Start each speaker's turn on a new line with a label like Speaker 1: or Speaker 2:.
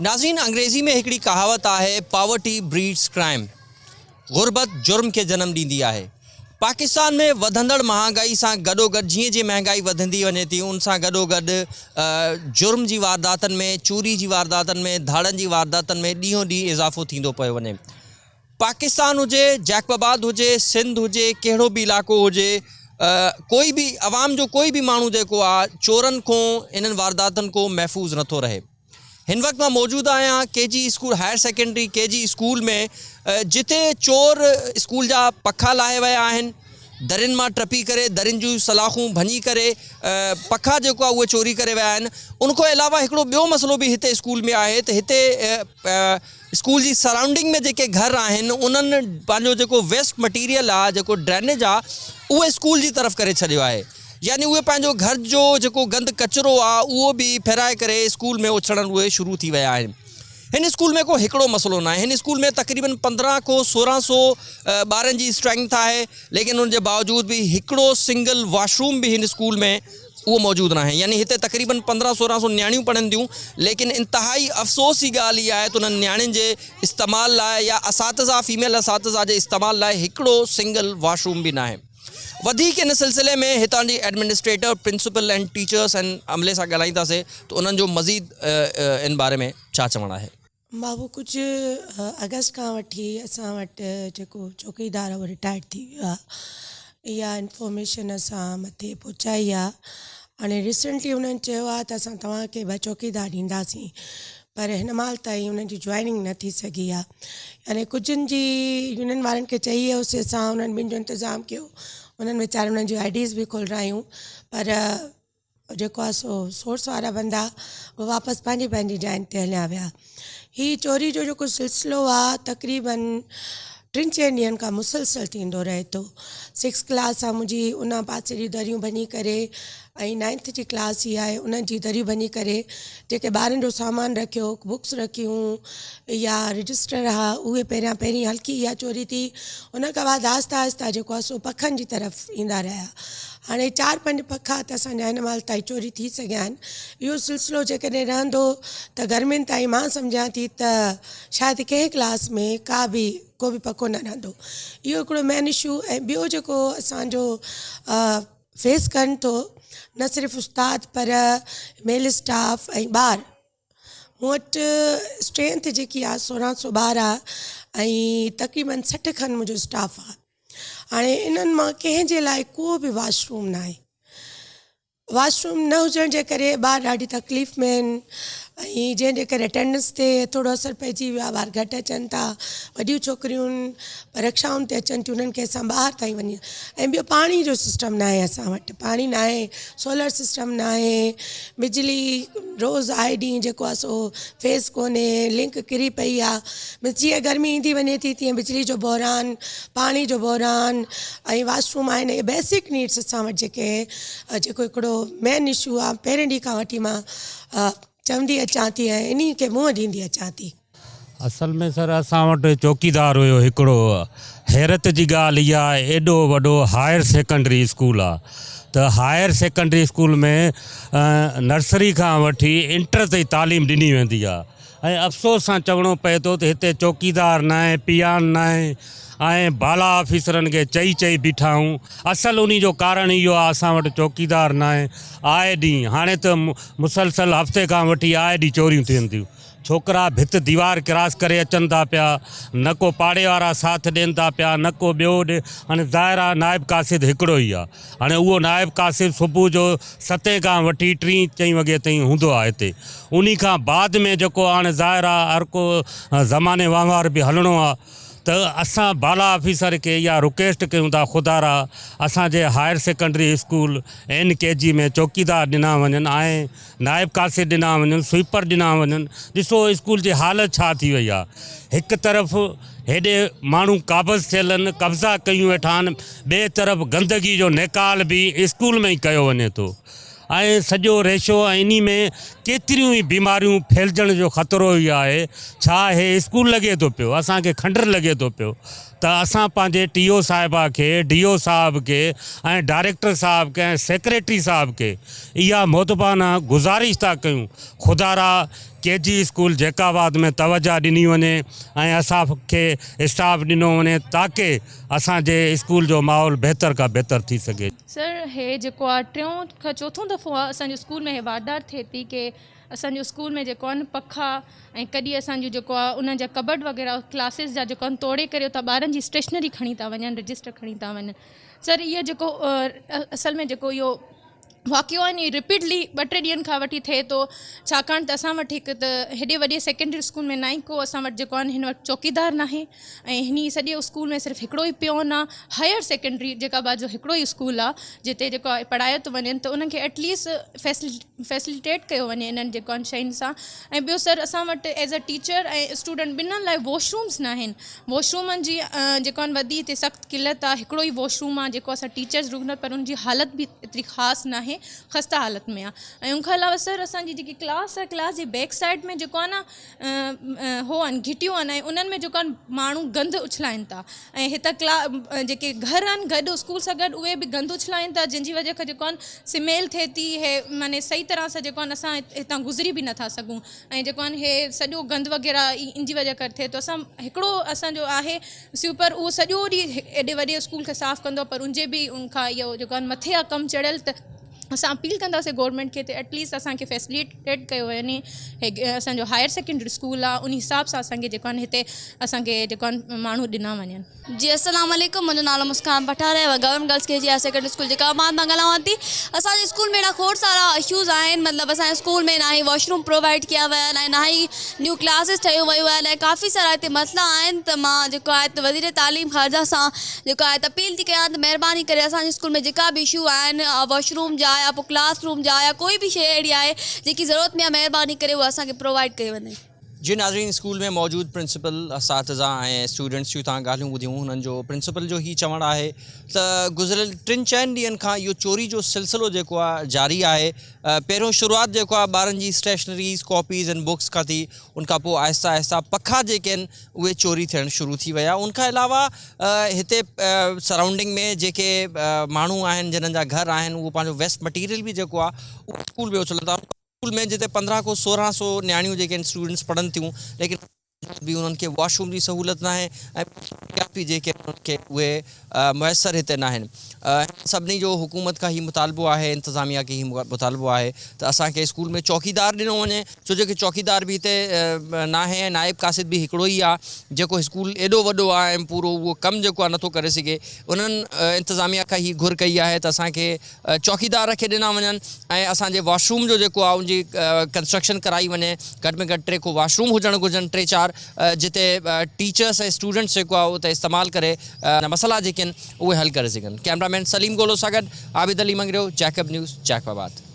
Speaker 1: ناظرين انگريزي ۾ هڪڙي ڪهاوت آهي Poverty Breeds Crime غربت جرم کي جنم ڏيندي آهي. پاڪستان ۾ وڌندڙ مهانگائي سان گڏوگڏ جيئن جيئن مهنگائي وڌندي وڃي ٿي ان سان گڏوگڏ جرم جي وارداتن ۾ چوري جي وارداتن ۾ ڌاڙن جي وارداتن ۾ ڏينهون ڏينهن اضافو ٿيندو پيو وڃي. پاڪستان هجي، جيڪب آباد هجي، سنڌ هجي، ڪهڙو به علائقو هجي، ڪوئي به عوام جو ڪوئي به ماڻهو جيڪو آ چورن کون انهن وارداتن کون محفوظ نٿو رهي. هن وقت مان موجود آهيان K G school higher secondary K G school ۾ جتي چور اسڪول جا پکا لاهي ويا آهن، درين مان ٽپي ڪري درين جون سلاخون ڀڃي ڪري پکا جيڪو آ اهي چوري ڪري ويا آهن. ان کان علاوه هڪڙو ٻيو مسئلو به هتي اسڪول ۾ آهي ته هتي اسڪول جي سرائونڊنگ ۾ جيڪي گهر آهن انهن پنهنجو جيڪو ويسٽ مٽيريل آهي جيڪو ڊرينيج آهي اهو اسڪول جي طرف ڪري ڇڏيو آهي يعني اهي پنهنجو گهر جو جيڪو گند ڪچرو آهي اهو به ڦيرائي ڪري اسڪول ۾ اڇلڻ اهي شروع ٿي ويا آهن هن اسڪول ۾ ڪو هڪڙو مسئلو ناهي هن اسڪول ۾ تقريبن 15 کان 1600 ٻارن جي اسٽرينٿ آهي ليڪن ان جي باوجود به هڪڙو سنگل واش روم به هن اسڪول ۾ اهو موجود ناهي يعني هتي تقريبن 15 16 سو نياڻيون پڙهن ٿيون ليڪن انتهائي افسوس جي ڳالهه اها آهي ته انهن نياڻين جي استعمال لاء يا اساتذه فيميل اساتذه جي استعمال لاء هڪڙو سنگل واش روم به ناهي وڌيڪ ان سلسلي ۾ هتان جي ايڊمنسٽريٽر پرنسپل ۽ ٽيچرس ۽ عملي سان ڳالهائينداسي ته انهن جو مزيد ان باري ۾ ڇا چوڻ آهي.
Speaker 2: بابو ڪجهه آگسٽ کان وٺي اسان وٽ جيڪو چوڪيدار اهو رٽائرڊ ٿي ويو آهي اها انفارميشن اسان مٿي پهچائي آهي هاڻي ريسنٽلي انهن چيو آهي ته اسان توهان کي ٻه چوڪيدار ڏينداسين پر هن مهل تائين انهن جي جوائننگ نه ٿي سگهي آهي يعني ڪجهن جي يونين وارن کي چئي هيوسي اسان انهن ٻن جو انتظام ڪيو انهن ويچارن انهن جون I Ds به کولرايون پر جيڪو آهي سو سورس وارا بندا اهي واپس پنهنجي پنهنجي جاين تي هليا ويا. هي چوري جو جيڪو سلسلو آهي تقريبن ٽن چئن ڏينهن کان مسلسل ٿيندو رهي ٿو. سڪس ڪلاس آهي منهنجي ان پاسي جي دريون ڀڃي ڪري ۽ نائنٿ جي ڪلاس هي آهي ان جي دريون ڀڃي ڪري جيڪي ٻارن جو سامان رکيو بڪس رکيون يا رجسٽر ها اهي پهريان پهرين هلڪي اها چوري ٿي ان کان بعد آهستي آهستي جيڪو آهي سو پکن جي طرف ايندا رهيا. هاڻي چار پنج پکا ته اسان جا هن مهل تائين چوري ٿي سگهيا آهن. اهو سلسلو جيڪڏهن رهندو ته گرمين تائين مان سمجهان ٿي ته شايد ڪنهن ڪلاس ۾ ڪا به ڪو به پکو نه رهندو. اهو هڪڙو مين اشو ۽ ٻيو جيڪو اسان جو فيس ڪن ٿو نه صرف استاد پر ميل اسٽاف ۽ ٻار مون وٽ اسٽرينٿ جيڪي آهي 1600 ٻار آهي ۽ تقريبن 60 کن منهنجو اسٽاف آهي. هاڻي انهن مان ڪنهن جي لاء ڪو به واش روم ناهي. واش روم نه هجڻ جي ڪري ٻار ڏاڍي تڪليف ۾ آهن ۽ جنهن جي ڪري اٽينڊنس تي ٿورو اثر پئجي ويو آهي ٻار گهٽ اچن ٿا وڏيون ڇوڪريون رڪشائن تي اچن ٿيون انهن کي اسان ٻاهر تائين وڃي ۽ ٻيو پاڻي جو سسٽم ناهي اسان وٽ پاڻي ناهي سولر سسٽم ناهي بجلي روز آئي ڏينهن جيڪو آهي سو فيز ڪونهي لنڪ ڪري پئي آهي بس جيئن گرمي ايندي وڃي ٿي تيئن بجلي جو بحران پاڻي جو بحران ۽ واش روم آهن اهي بيسڪ نيڊس اسان وٽ جيڪي جيڪو هڪڙو مين اشو آهي پهرين ڏينهن کان وٺي مان چوندي اچان ٿي ۽ انهي کي منهن ڏيندي اچان ٿي.
Speaker 3: اصل ۾ سر اسان وٽ چوڪيدار هيو هڪڙو حيرت جي ڳالهه اها آهي ايڏو وڏو هائر سيڪنڊري اسڪول آهي ته هائر سيڪنڊري اسڪول ۾ نرسري کان وٺي انٽر تائين تعليم ڏني ويندي آهي ۽ افسوس سان چوڻو پئي ٿو ته هتي چوڪيدار ناهي پيان ناهي ۽ بالا آفيسرن کي چئي چئي بيٺا آهيون اصل انهي جو ڪارڻ اهو آهي اسان وٽ چوڪيدار ناهي آئي ڏينهن هاڻي ته مسلسل هفتي کان وٺي آئي ڏينهن چوريون ٿين ٿيون ڇوڪرا ڀت ديوار ڪراس ڪري اچن ٿا پيا، نه ڪو پاڙي وارا ساٿ ڏين ٿا پيا، نه ڪو ٻيو ڏي، هاڻي ظاهر آ نائب قاصد هڪڙو ئي آ، هاڻي اهو نائب قاصد صبح جو ستين کان وٺي ٽين چئين وڳي تائين هوندو آ هتي، انهي کان بعد ۾ جيڪو هاڻي ظاهر آ هر ڪو زماني وهنوار به هلڻو آ ته اسان بالا آفيسر کي اها رڪويسٽ ڪيون ٿا خدارا اسان جي higher secondary school N K G ۾ چوڪيدار ڏنا وڃن ۽ نائب قاصد ڏنا وڃن، سوئيپر ڏنا وڃن، ڏسو اسڪول جي حالت ڇا ٿي وئي آ، هڪ طرف هيڏي ماڻهو قابض ٿيل آهن، قبضا ڪيون ويٺا آهن، ٻئي طرف گندگي جو نيڪال به اسڪول ۾ ئي ڪيو وڃي ٿو ۽ سڄو ريشو ۽ انهي ۾ ڪيتريون ئي بيماريون ڦهلجڻ جو خطرو ئي آهي، ڇا هي اسڪول لڳي ٿو پيو، اسان کي کنڊر لڳي ٿو پيو ته اسان پنهنجي ٽي او صاحبه کي، ڊي او صاحب کي ۽ ڊائريڪٽر صاحب کي ۽ سيڪريٽري صاحب کي اها مودبانه گذارش ٿا ڪيون خدارا ڪي جي اسڪول جيڪب آباد ۾ توجه ڏني وڃي ۽ اسان کي اسٽاف ڏنو وڃي تاڪه اسان جي اسڪول جو ماحول بهتر کان بهتر ٿي سگهي.
Speaker 4: سر هي جيڪو آ ٽيون کان چوٿون دفعو آ اسان جي اسڪول ۾ هي واردات ٿئي ٿي ڪي اسان جي اسڪول ۾ جيڪو آ نه پکا ۽ ڪڏي اسان جون جيڪو آ انهن جا ڪٻڊ وغيره ڪلاسز جا جيڪو آ توڙي ڪري اتان ٻارن جي اسٽيشنري کڻي ٿا وڃن رجسٽر کڻي ٿا وڃن سر اهو جيڪو اصل ۾ جيڪو اهو واقعو آهي ني رپيٽلي ٻه ٽي ڏينهن کان وٺي ٿئي ٿو ڇاڪاڻ ته اسان وٽ هڪ ته هيڏي وڏي سيڪنڊري اسڪول ۾ نه ئي ڪو اسان وٽ جيڪو آهي هن وقت چوڪيدار ناهي ۽ هن سڄي اسڪول ۾ صرف هڪڙو ئي پيون آهي هائر سيڪنڊري جيڪا آباد جو هڪڙو ئي اسڪول آهي جتي جيڪو آهي پڙهايو ٿو وڃن ته انهن کي ايٽليسٽ فيسليٽيٽ ڪيو وڃي انهن جيڪو آهن شين سان ۽ ٻيو سر اسان وٽ ايز اي ٽيچر ۽ اسٽوڊنٽ ٻنهن لاء واش رومس ناهن واش رومن جي جيڪو آهن وڌي هتي سخت قلت آهي هڪڙو ئي واش روم آهي جيڪو اسان ٽيچرز رڪندا پر ان جي حالت به ايتري خاص ناهي خسته حالت ۾ آهي ۽ ان کان علاوه سر اسان جي جيڪي ڪلاس آهي ڪلاس جي بيڪ سائيڊ ۾ جيڪو آهي نه هو آهن گهٽيون آهن ۽ انهن ۾ جيڪو آهن ماڻهو گند اڇلائن ٿا ۽ هتان ڪلا جيڪي گهر آهن گڏ اسڪول سان گڏ اهي به گند اڇلائن ٿا جنهن جي وجه کان جيڪو آهن سميل ٿئي ٿي هي معني صحيح طرح سان جيڪو آهن اسان هتان گذري به نٿا سگهون ۽ جيڪو آهن هي سڄو گند وغيره ان جي وجه ڪري ٿئي ٿو اسان هڪڙو اسان جو آهي سوئپر اهو سڄو ڏينهن ايڏي وڏي اسڪول کي صاف ڪندو آهي پر ان جي به ان کان اهو جيڪو آهن مٿي آهي ڪم چڙهيل ته اسان اپيل ڪنداسين گورنمينٽ کي ته ايٽليسٽ اسان کي فيسليٽيٽ ڪيو وڃي هي اسان جو هائر سيڪنڊري اسڪول آهي ان حساب سان اسان کي جيڪو آهي هتي اسان کي جيڪو آهي ماڻهو ڏنا وڃن.
Speaker 5: جي السلام عليڪم منهنجو نالو مسڪان پٺاڻ آهي مان government girls K G higher secondary school Jacobabad مان ڳالهايان ٿي اسان جي اسڪول ۾ اهڙا کوڙ سارا اشوز آهن مطلب اسان جي اسڪول ۾ نه ئي واش روم پرووائيڊ ڪيا ويا آهن ۽ نه ئي نيو ڪلاسز ٺهيون ويون آهن ۽ ڪافي سارا هتي مسئلا آهن ته مان جيڪو آهي ته وزير تعليم خارجه سان جيڪو آهي ته اپيل ٿي ڪيان ته مهرباني ڪري اسان جي اسڪول ۾ جيڪا به اشو آهن واش روم جا يا پوء ڪلاس روم جا يا ڪوئي به شيء اهڙي آهي جيڪي ضرورت ۾ آهي مهرباني ڪري اها اسان کي پرووائيڊ ڪئي وڃي.
Speaker 1: جي ناظرين اسڪول ۾ موجود پرنسپل اساتذه ۽ اسٽوڊنٽس جون توهان ڳالهيون ٻڌيون هنن جو پرنسپل جو هي چوڻ آهي ته گذريل ٽن چئن ڏينهن کان اهو چوري جو سلسلو جيڪو آهي جاري آهي پهريون شروعات جيڪو آهي ٻارن جي اسٽيشنريز ڪاپيز ۽ بڪس کان ٿي ان کان پوء آهستي آهستي پکا جيڪي آهن اهي چوري ٿيڻ شروع ٿي ويا ان کان علاوه هتي سرائونڊنگ ۾ جيڪي ماڻهو آهن جنھن جا گهر آهن اهو پنهنجو ويسٽ مٽيريل به جيڪو آهي اهو اسڪول ۾ اڇلن ٿا اسڪول ۾ جتي 15 کان 16 سو نياڻيون جيڪي آهن اسٽوڊنٽس پڙهن ٿيون ليڪن به انهن کي واش روم جي سهولت ناهي ۽ به جيڪي انهن کي اهي ميسر هتي ناهن. هنن سڀني جو حڪومت کان هي مطالبو آهي انتظاميا کي هي مطالبو آهي ته اسان کي اسڪول ۾ چوڪيدار ڏنو وڃي ڇو جو چوڪيدار به هتي ناهي ۽ نائب قاصد به هڪڙو ئي آهي جيڪو اسڪول ايڏو وڏو آهي ۽ پورو اهو ڪم جيڪو آهي نٿو ڪري سگهي انهن انتظاميا کان هي گهر ڪئي آهي ته اسان کي چوڪيدار رکي ڏنا وڃن ۽ اسان جي واش روم جو جيڪو آهي ان جي ڪنسٽرڪشن ڪرائي وڃي گهٽ ۾ گهٽ ٽي ڪو واش روم هجڻ گهرجن ٽي چار جتي ٽيچرس ۽ اسٽوڊنٽس جيڪو آهي اتي استعمال ڪري مسئلا جيڪي آهن اهي حل ڪري سگهن ڪئميرا مين سليم گولو سان گڏ Abid Ali Mangrio Jacob news Jacob آباد.